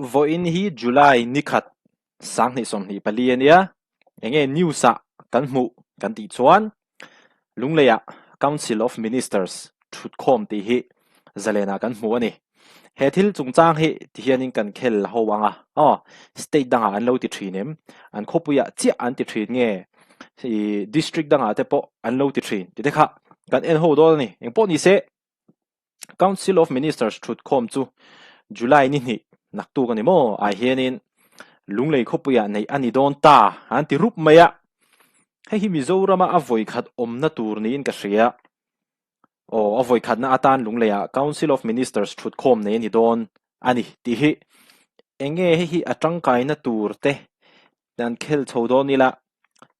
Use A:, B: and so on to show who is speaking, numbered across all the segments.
A: Vawiin hi July ni khat 2024 a nia, enge news ah kan hmuh kan tih chuan Lungleiah Council of Ministers thutkhawm tih hi Zalen ah kan hmu a ni. He thil chungchang hi ti hianin kan khel ho ang a, aw state dangah an lo ti thin em? An khawpuiah chiah an ti thin nge ih district dangah te pawh an lo ti thin tih te kha kan en ho dawn a ni. Engpawh ni se Council of Ministers thutkhawm chu July ni hnih naktuk a ni maw? Ah hianin Lunglei khawpuiah neih a ni dawn ta an ti rup mai a. Hei hi Mizorama a vawikhat awmna tur niin ka hria. Aw, a vawikhatna atan Lungleiah Council of Ministers thutkhawm nei a ni dawn a ni tih hi eng nge hei hi a tangkaina tur te an khel chho dawn ila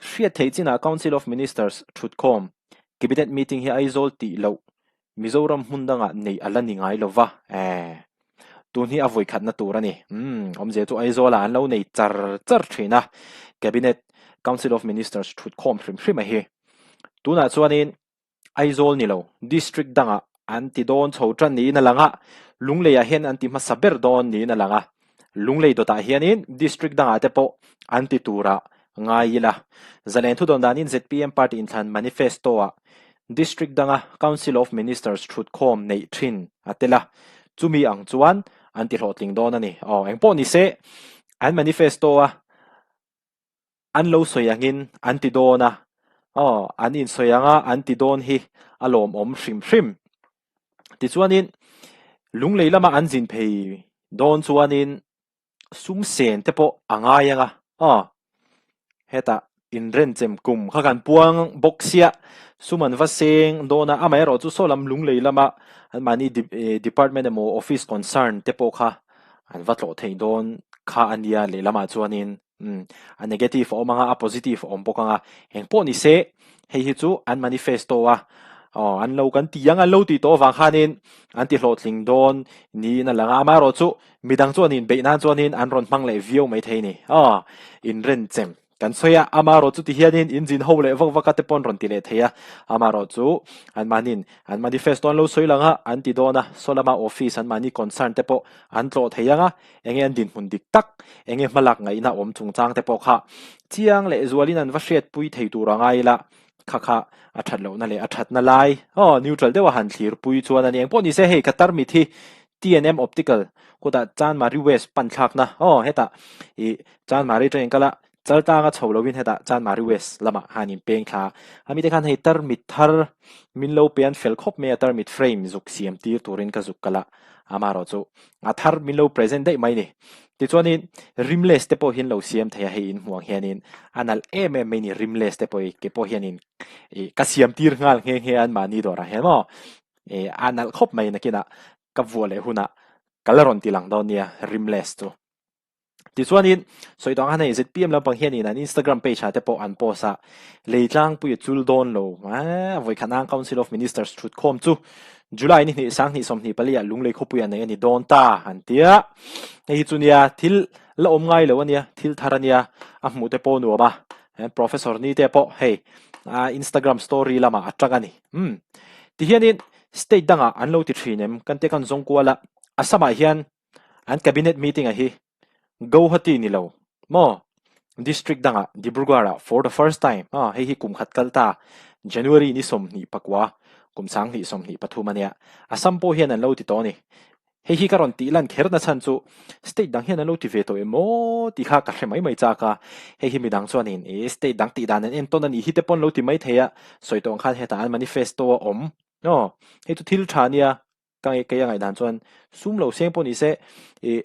A: hriat theih chinah Council of Ministers thutkhawm Cabinet meeting hi Aizawl tih loh Mizoram hmun dangah neih a la ni ngai lova eh tun hi a vawikhatna tur a ni. Umm awmzia chu Aizawlah an lo nei char char thin a Cabinet Council of Ministers thutkhawm hrim hrim a hi. Tunah chuanin Aizawl ni lo, District dangah an ti dawn chho tan niin a lang a, Lungleiah hian an ti hmasa ber dawn niin a lang a. Lunglei dawtah hianin District dangah te pawh an ti turah ngai ila. Zalen thudawn danin zpm party inthlan manifesto-ah District danga Council of Ministers thutkhawm neih thin a tel a, chumi ang chuan an ti hlawhtling dawn a ni. Aw, engpawh ni se, an manifesto-a An lo sawi angin an ti dawn a, aw, an insawi anga an ti dawn hi a lawmawm hrim hrim. Tichuanin Lunglei lama an zin phei dawn chuanin sum sen te pawh a ngai anga, aw, hetah inrenchem kum kha kan puang bawk sia, sum an va seng dawn a, amaherawh chu saw lam Lunglei lama anmahni department emaw office concern te pawh kha an va tlawh thei dawn kha a nia lehlamah chuanin. Umm a negative a awm anga a positive a awm bawk anga eng pawh ni se hei hi chu an manifesto a aw an lo kan ti ang an lo tih tawh avang khanin an ti hlawhtling dawn niin a lang a amaherawh chu midang chuanin beih nan chuanin an rawn hmang leh viau maithei ni aw inrenchem kan sawi a amaherawh chu ti hianin in zin ho leh vak vak a te pawh an rawn ti leh thei a amaherawh chu anmahniin an manifesto an lo sawi lang a an ti dawn a saw lama office anmahni concern te pawh an tlawh thei ang a. Enge an dinhmun dik tak, enge hmalak ngaihna awm chungchang te pawh kha chiang leh zualin an va hriatpui thei tur a ngai ila, kha kha a that lohna leh a thatna lai, aw, neutral deuha han thlirpui chuan a ni. Engpawh nise hei ka tarmit hi TNM Optical kutah Chanmari West pan thlakna, aw, hetah ih Chanmari atangin kal a, Chaltanga chho lovin hetah Chanmari West lamah khan in peng thla a, amite khan hei tarmit thar min lo pe an fel khawp mai a, tarmit frame zuk siam tir turin ka zuk kal a, amaherawh chu a thar min lo present daih mai ni. Tichuanin rimless te pawh hian lo siam thei a, hei in hmuh ang hianin a nalh em em mai ni rimless te pawh hi ke pawh hianin ih ka siam tir nghal nghe nghe a anmahni dawrah hian maw ih a nalh khawp mai nakinah ka vuah leh hunah ka la rawn ti lang dawn nia rimless chu. Tichuanin, sawi tawh ang khan hei zpm lampang hianin an Instagram page ah te pawh an post a, lei tlangpui a chul dawn lo a, vawikhat nang Council of Ministers thutkhawm chu July ni hnih 20 24 ah Lunglei khawpui ah nei a ni dawn ta an ti a. Hei hi chu nia thil la awm ngai lo a nia, thil thar a nia, a hmuh te pawh nuam a, Professor ni te pawh hei a Instagram story lamah a tang a ni. Umm tihianin state dangah an lo ti thin em kan tia kan zawng kual a, Assam ah hian An cabinet meeting a hi Guwahati ni lo maw district dangah Dibrugarh ah for the first time a hei hi kum khat kal ta January ni 24 kum 2023 ania Assam pawh hian an lo ti tawh a ni. Hei hi ka rawn tih lan kher na chhan chu state dang hian an lo ti ve tawh em maw tih kha ka hre mai mai chak a, hei hi midang chuanin ih state dang tih dan an entawn a nih hi te pawh an lo ti mai thei a, sawi tawh ang khan hetah an manifesto a awm aw hei chu thil tha ania. Ka kei a ngaihdan chuan sum lo seng pawh ni se ih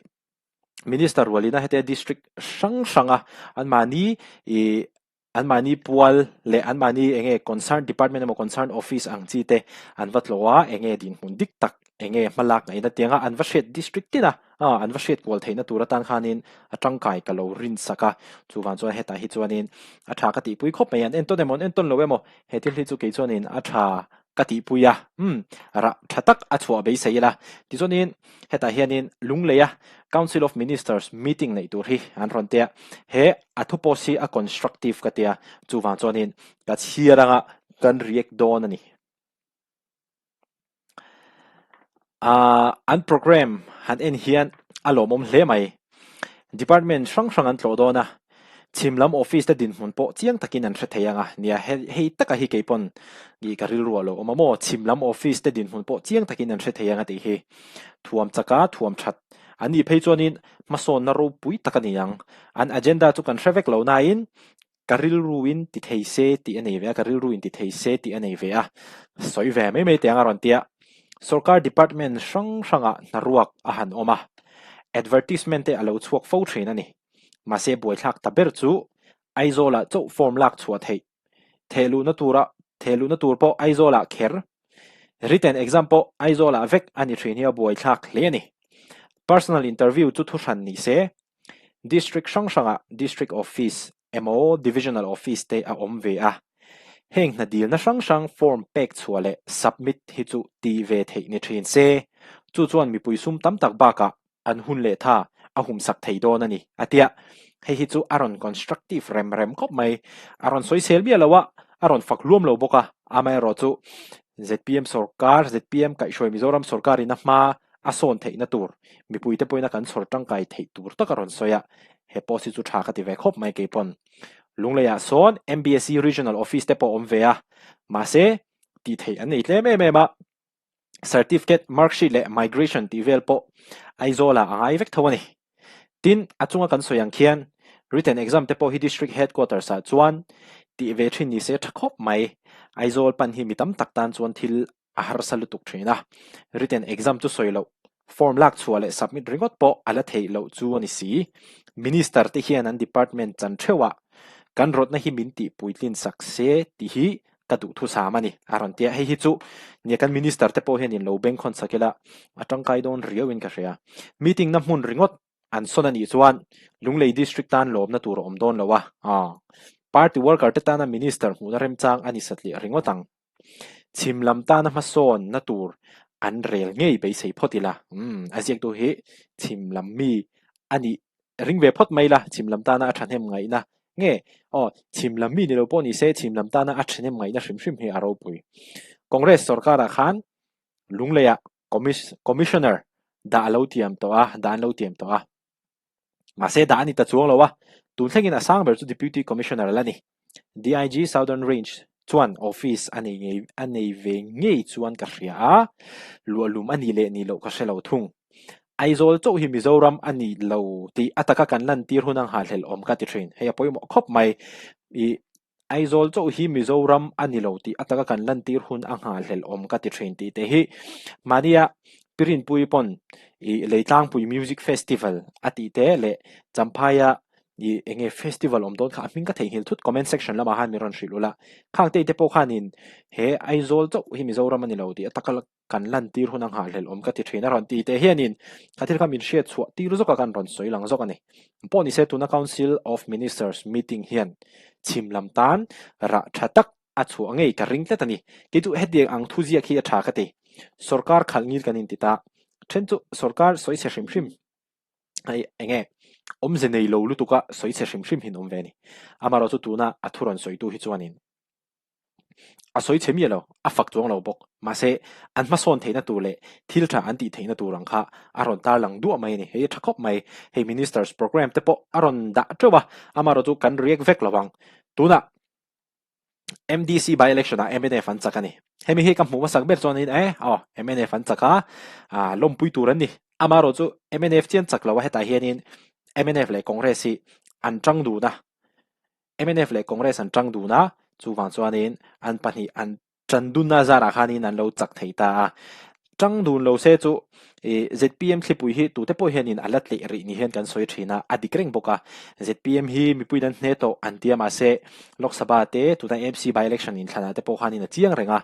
A: minister rualina hetia district hrang hranga anmahni ih anmahni pual leh anmahni eng nge concern department emaw concern office ang chi te an va tlawh a eng nge dinhmun dik tak eng nge hmalak ngaihna tianga an va hriat district tin a ah an va hriat kual theihna tur atan khanin a tangkai ka lo rin sak a chuvang chuan hetah hi chuanin a tha ka tihpui khawp mai an entawn emaw an entawn lo emaw he thil hi chu kei chuanin a tha ka tihpui a, umm, rah tha tak a chhuah beisei ila. Tichuanin hetah hianin Lungleia Council of Ministers meeting neih tur hi an rawn tia, he a thu post hi a constructive ka tia, chuvang chuanin ka chhiar anga kan react dawn a ni. Ahh an program han en hian a lawmawm hle mai. Department hrang hrang an tlawh dawn a, chhim lam office te dinhmun pawh chiang takin an hre thei ang a, nia hei taka hi kei pawn ih ka rilru a lo awm a maw, chhim lam office te dinhmun pawh chiang takin an hre thei ang a tih hi thuam chaka thuam that an nih phei chuanin hmasawnna ropui tak a ni ang. An agenda chu kan hre vek lo nain Ka rilru in ti thei se tih a nei ve a, ka rilru in ti thei se tih a nei ve a, sawi ve mai mai teh ang a rawn ti a. Sorkar department hrang hrangah hnaruak a han awm a, advertisement te a lo chhuak fo thin a ni. Mahse buaithlak ta ber chu Aizawlah chauh form lak chhuah theih, thehluhna tura thehluhna tur pawh Aizawlah kher, written exam pawh Aizawlah vek a ni thin hi a buaithlak hle a ni. Personal interview chu thuhran ni se, District hrang hrangah District Office emaw Divisional Office te a awm ve a. Heng hna dilna hrang hrang form pek chhuah leh submit hi chu ti ve theih ni thin se, chu chuan mipui sum tam tak bakah an hun leh tha a humsak thei dawn a ni, a ti a. Hei hi chu a rawn constructive rem rem khawp mai. A rawn sawisel miah lo a, a rawn fak hluam lo bawk a. Amaherawhchu zpm sorkar, zpm kaihhruai Mizoram sorkarin a hma a sawn theihna tur, mipuite pawhin a kan chhawr tangkai theih tur tak a rawn sawi a, he post hi chu tha ka ti ve khawp mai kei pawn. Lungleiah sawn MBSE Regional Office te pawh a awm ve a, mahse tih theih an nei tlem em em a, Certificate, Marksheet leh Migration tih vel pawh Aizawlah a ngai vek tho a ni. Tin, a chunga kan sawi ang khian Written Exam te pawh hi District Headquarters ah chuan tih ve thin ni se tha khawp mai. Aizawl pan hi mi tam tak tan chuan thil a harsa lutuk thin a, written exam chu sawi loh, form lak chhuah leh submit ringawt pawh a la theih loh chu a ni si. Minister te hian an department chan theuhah kan rawtna hi min tih puitlin sak se tih hi ka duhthusam a ni, a rawn ti a. Hei hi chu nia kan minister te pawh hian in lo bengkhawn sak ila a tangkai dawn riauin ka hria. Meeting na hmun ringawt an sawn a nih chuan Lunglei District tan lawmna tur a awm dawn lo a, party worker te tana minister hmuhna remchang a ni satliah ringawt ang. Chhim lam tana hmasawnna tur an rel ngei beisei phawt ila. Umm, a ziaktu hi chhim lam mi a nih ring ve phawt mai la, chhim lam tana a thahnem ngaihna nge? Aw, chhim lam mi ni lo pawh ni se, chhim lam tana a thahnem ngaihna hrim hrim hi a ropui. Congress sorkarah khan Lungleiah Commissioner dah a lo tiam tawh a, dah an lo tiam tawh a. Mahse dah a ni ta chuang lo a, tun thlengin a sang ber chu Deputy Commissioner la ni. DIG Southern Range chuan office a nei ngei a nei ve ngei chuan ka hria a, luahlum a nih leh nih loh ka hre lo thung. Aizawl chauh hi Mizoram a ni lo tih a taka kan lantir hun a nghahhlelh awm ka ti thin. Hei a pawimawh khawp mai. Ih Aizawl chauh hi Mizoram a ni lo tih a taka kan lantir hun a nghahhlelh awm ka ti thin tih te hi mahnia Pirinpui pawn ih Leitlangpui Music Festival a tih te leh Champhaia ih eng nge festival awm dawn kha a hming ka theihnghilh thut comment section lamah khan min rawn hrilh ula khang te te pawh khanin he Aizawl chauh hi Mizoram a ni lo tih a taka kan lantir hun a nghahhlelh awm ka ti thin a rawn ti teh hianin a thil kha min hriat chhuah tir zawk a kan rawn sawi lang zawk a ni. Pawh nise tuna Council of Ministers meeting hian chhim lam tan rah tha tak a chhuah ngei ka ring tlat a ni. Kei chu hetiang ang thu ziak hi a tha ka ti. Sorkar khalh ngil kan inti ta. Then chu sorkar sawi chhe hrim hrim hei eng nge awmze nei lo lutuka sawi chhe hrim hrim hi an awm ve a ni. Amaherawhchu chu tuna a thu rawn sawitu hi chuanin A sawi chhe miah lo, a fak chuang lo bawk. Mahse, an hmasawn theihna tur leh thil tha an tih theihna tur ang kha a rawn tarlang duah mai a ni. Hei a tha khawp mai. Hei Minister's programme te pawh a rawn dah teuh a, amaherawh chu kan react vek lo ang. Tunah MDC by election ah mnf an chak a ni. Hemi hi ka hmuh hmasak ber chuanin e aw mnf an chak a, ah lawmpui tur an ni. Amaherawh chu mnf chian chak lo a hetah hianin mnf leh Congress hi an tang dun a. Mnf leh Congress an tang dun a, chuvang chuanin an pahnih an tan dunna zarah khanin an lo chak thei ta a. Tang dun lo se chu ih zpm thlipui hi tute pawh hianin a la tleh rih ni hian kan sawi thin a, a dik reng bawk a. Zpm hi mipuiin an hne tawh an ti a mahse Lok Sabha te tuna AMC by election inthlanah te pawh khanin a chiang reng a,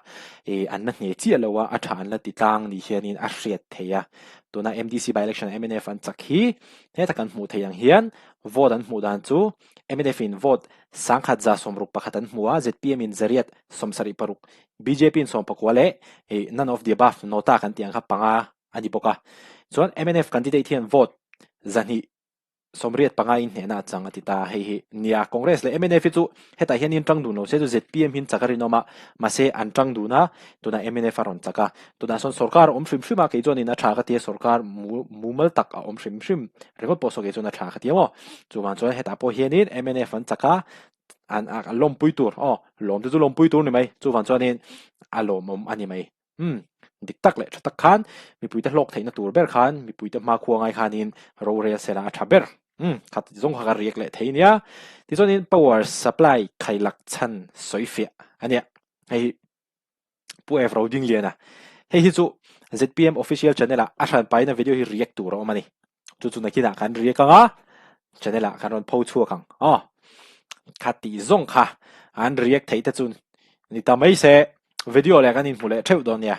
A: ih an la hne chiah lo a, a tha an la ti tlang ni hianin a hriat thei a. Tuna MDC by election mnf an chak hi heta kan hmuh theih ang hian vote an hmuh dan chu mnf in vote 1161 an hmu a, zpm in zariat 76, bjp in 14 leh none of the above nota kan tih ang kha panga a ni bawk a. Chuan mnf candidate hian vote 200. 85 in hnehna a chang a ti ta. Hei hi nia Congress leh mnf hi chu hetah hian in tang dun lo se chu zpm hi an chak a rinawm a, mahse an tang dun a, tunah mnf a rawn chak a. Tunah sawn sorkar a awm hrim hrim a, kei chuanin a tha ka ti a, sorkar mumal tak a awm hrim hrim ringawt pawh saw kei chuan a tha ka ti a maw. Chuvang chuan hetah pawh hianin mnf an chak a, an a lawmpui tur aw lawm te chu lawmpui tur ni mai, chuvang chuanin a lawmawm a ni mai. Umm, dik tak leh tha tak khan mipuite hlawk theihna tur ber khan mipuite hmakhua ngai khanin rorel sela a tha ber. Umm, khat zawng kha ka riak leh thei nia. Tichuanin power supply khailak chhan sawi fiah a nia. Hei hi Pu Ev Rodingliana. Hei hi chu zpm official channel ah a hran paina video hi riak tur a awm a ni. Chu chu nakinah kan riak ang a, channel ah kan rawn pho chhuak ang. Aw, kha tih zawng kha an riak theih te chu ni ta mai se. Video leh kan inhmu leh theuh dawn nia.